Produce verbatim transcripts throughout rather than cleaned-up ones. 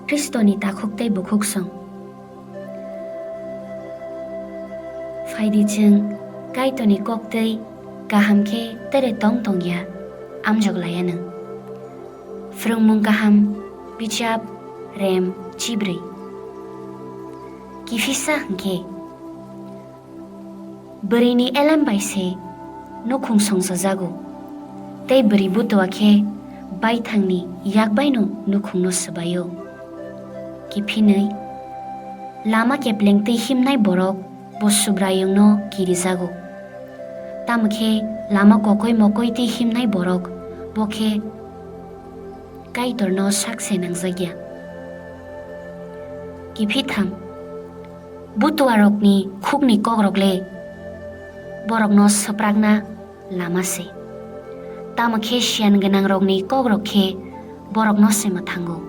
Khristoni takhuk tei bukhuk song. Phaidi chwng Kaitorni kok tei kaham khe tere tong tong ya, amjok laiya nwng. Phrwngmung kaham, bichap, rem, chibrwi. Kiphisa hwnkhe, bwrwini elem bai se nukhung songchajago, tei bwrwi butua khe baithangni yak baino nukhungno swbaio. Kiphinwi, lama kepleng twi himnai borok bo Subraiyungno kirijago. Tamo khe lama kokoi mokoi twi himnai borok bo khe Kaitorno sak se nangjakya. Kiphitham, butuarokni khukni kokrok le borokno swprakna lama se. Tamo khe siyan gwnangrokni kokrok khe borokno se mwthango.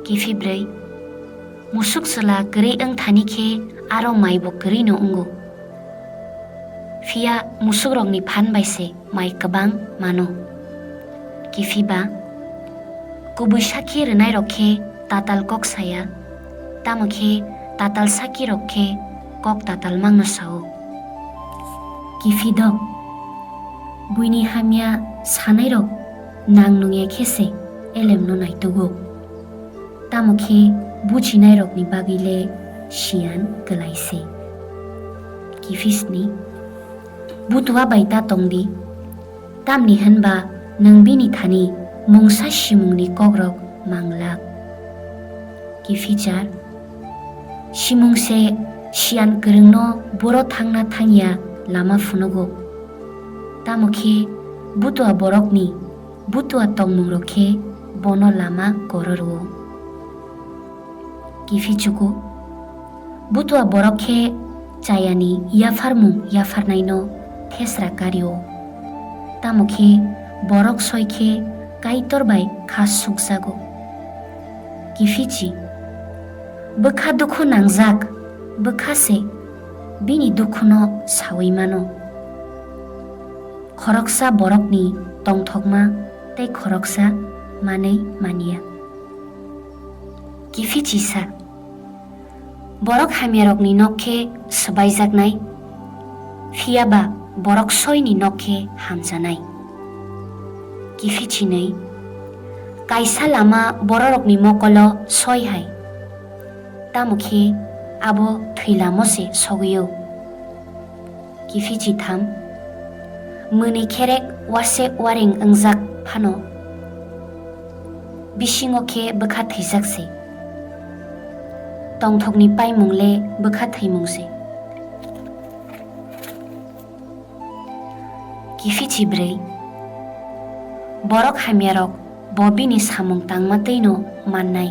Kiphibrwi, musuk chwla kwrwi wng thani khe aro mai bo kwrwino wngo. Phiya musukrokni phan bai se mai kwbang mano. Kiphiba, kubui sakhi rwnairok khe tatal kok saya, tamo khe tatal sakhirok khe kok tatal mangno sao. Kiphidok, buini hamya sanairok nang nungya khe se elemno naitugo, tamo khe buchinairokni bagwi le siyan kwlai se. Kiphisni, butua bai ta tong di, tamni hwn ba nwng bini thani mungsa simungni kokrok mang lak. Kiphichar, simung se siyan kwrwngno boro thangna thangya lama phunugo, tamo khe butua borokni butua tongmungrok khe bono lama koro rwo. Kiphichuku, butua borok khe chayani yapharmung yapharnaino thesra kario, tamo khe borok soi khe Kaitor bai kha sukjago. Kiphichi, bwkha dukhu nangjak bwkha se bini dukhuno saui mano. Khoroksa borokni tongthokma tei khoroksa manwi maniya. Kiphichisa, borok hamyarokni nok khe swbaijaknai, phiya ba borok soini nok khe hamjanai. Kiphichi nwi, kaisa lama bororokni mokolo soi hai, tamo khe abo thwi lamo se sogwi-o. Kiphichi tham, mwnwi kherek wase wareng wngjak phano, bisingo khe bwkha thwijak se. Tongthokni paimung le bwkha thwimung se. Kiphichi brwi, borok hamyarok bo bini samung tangma twino mannai,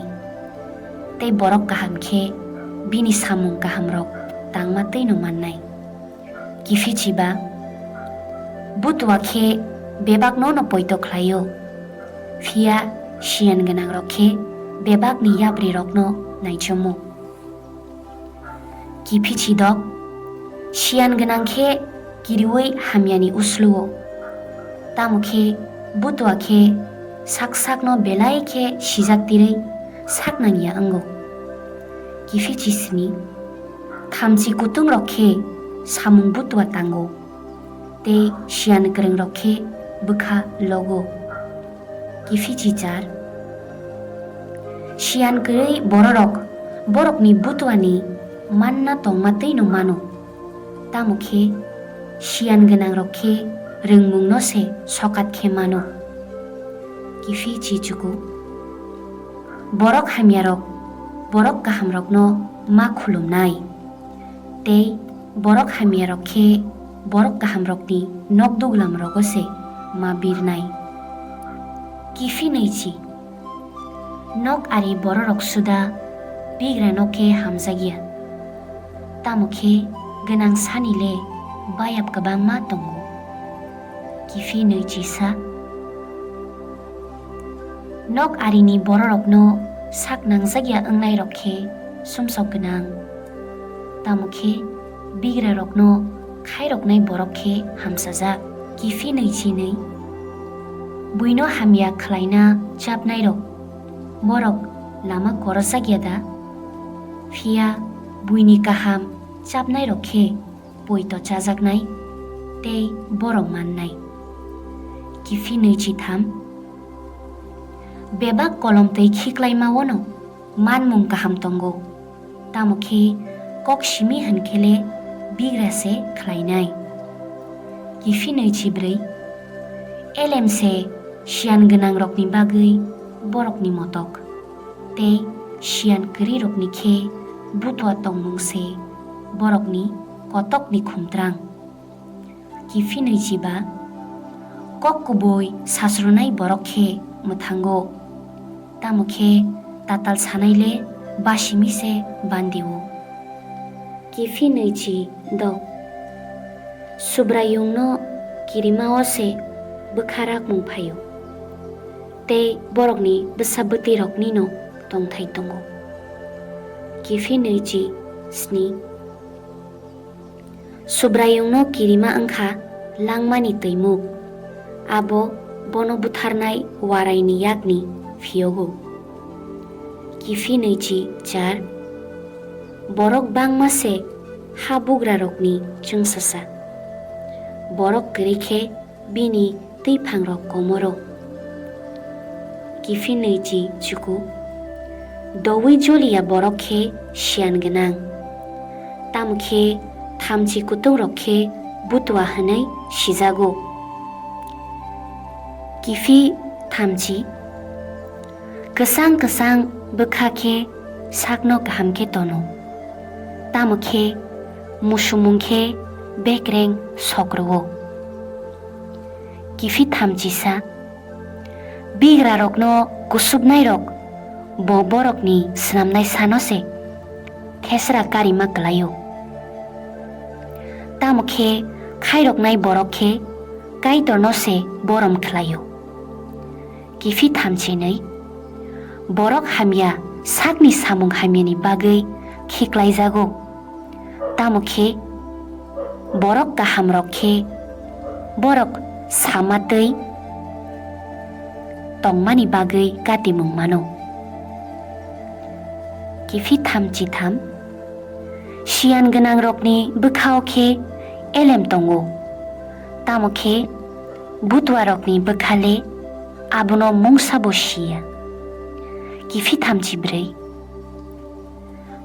tei borok kaham khe bini samung kahamrok tangma twino mannai. Kiphichiba, butua khe bebakno no poito khlaio, phiya siyan gwnangrok khe bebakni yaprirokno naichomo. Kiphichidok, siyan gwnang khe kiriui hamyani usluo, tamo khe butua khe sak sakno belai khe sijak tirwi sak nangya wngo. Kiphichi sini, thamchi kutungrok khe samung butua tango, tei siyan kwrwngrok khe bwkha logo. Kiphichi char, siyan kwrwi bororok borokni butuani manna tongma twino mano, tamo khe siyan gwnangrok khe rwngmungno se sokat khe mano. Kiphichi chuku, borok hamyarok borok kahamrokno ma khulumnai, tei borok hamyarok khe borok kahamrokni nok duglamrogo se ma birnai. Kiphi nwichi, nok ari bororok suda bigrano khe hamjakya, tamo khe gwnang sani le bayap kwbangma tongo. Kiphi nwichi sa, nok arini bororokno sak nangjakya wngnairok khe sumsok gwnang, tamo khe bigrarokno khairoknai borok khe hamsajak. Kiphi nwichi nwi, buino hamya khlaina chapnairok, borok lama korojak ya da? Phiya buini kaham chapnairok khe poito chajaknai tei borok mannai. Kiphilwi chitham. Bebak kolom twi khiklaimao'-no manmung kaham tongo, tamo khe kok simi hwn khe le bigra se khlainai. Kiphilwi chibrwi. Elem se siyan gwnangrokni bagwi borokni motok, tei siyan kwrwirokni khe butua tongmung se borokni kotokni khumtrang. Kiphilwi chiba. Kok kubui sasrunai borok khe mwthango, tamo khe tatal sanai le basimi se bandi-o. Kiphilwi chidok. Subraiyungno kirima-o se bwkha rakmung phai-o, tei borokni bwsa bwtwirokni'-no tongthai tongo. Kiphilwi chisni. Subraiyungno kirima wng kha langmani twimuk, abo bono butharnai waraini yakni phiyogo. Kiphilwi chichar. Borok bangma se habugrarokni chwngsasa, borok kwrwi khe bini twiphangrok komoro. Kiphilwi chichuku. Doui joliya borok khe siyan gwnang, tamo khe thamchi kutungrok khe butua hwnwi sijago. Kiphilthamchi. Kwchang kwchang bwkha khe sakno kaham khe tono, tamo khe musumung khe bekreng sok rw-o. Kiphilthamchisa. Bigrarokno kusubnairok bo borokni snamnai sano se thesra karima klai-o, tamo khe khairoknai borok khe Kaitorno se borom khlai-o. Kiphilthamchinwi. Borok hamya sakni samung hamyani bagwi khiklaijago, tamo khe borok kahamrok khe borok sama twi tongmani bagwi katimung mano. Kiphilthamchitham. Siyan gwnangrokni bwkha-o khe elem tongo, tamo khe butuarokni bwkha le abono mungsa bo siya. Kiphilthamchibrwi.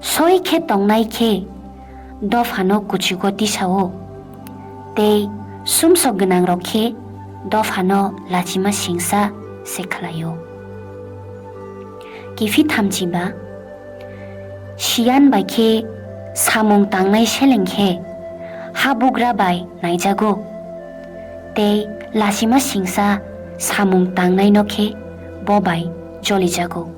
Soi khe tongnai khe dophano kuchugo tisa-o, tei sumsok gwnangrok khe dophano lachima singsa se khlai-o. Kiphilthamchiba. Siyan bai khe samung tangnai seleng khe habugra bai naijago, tei lachima singsa samung tangnaino khe bo bai jolijago.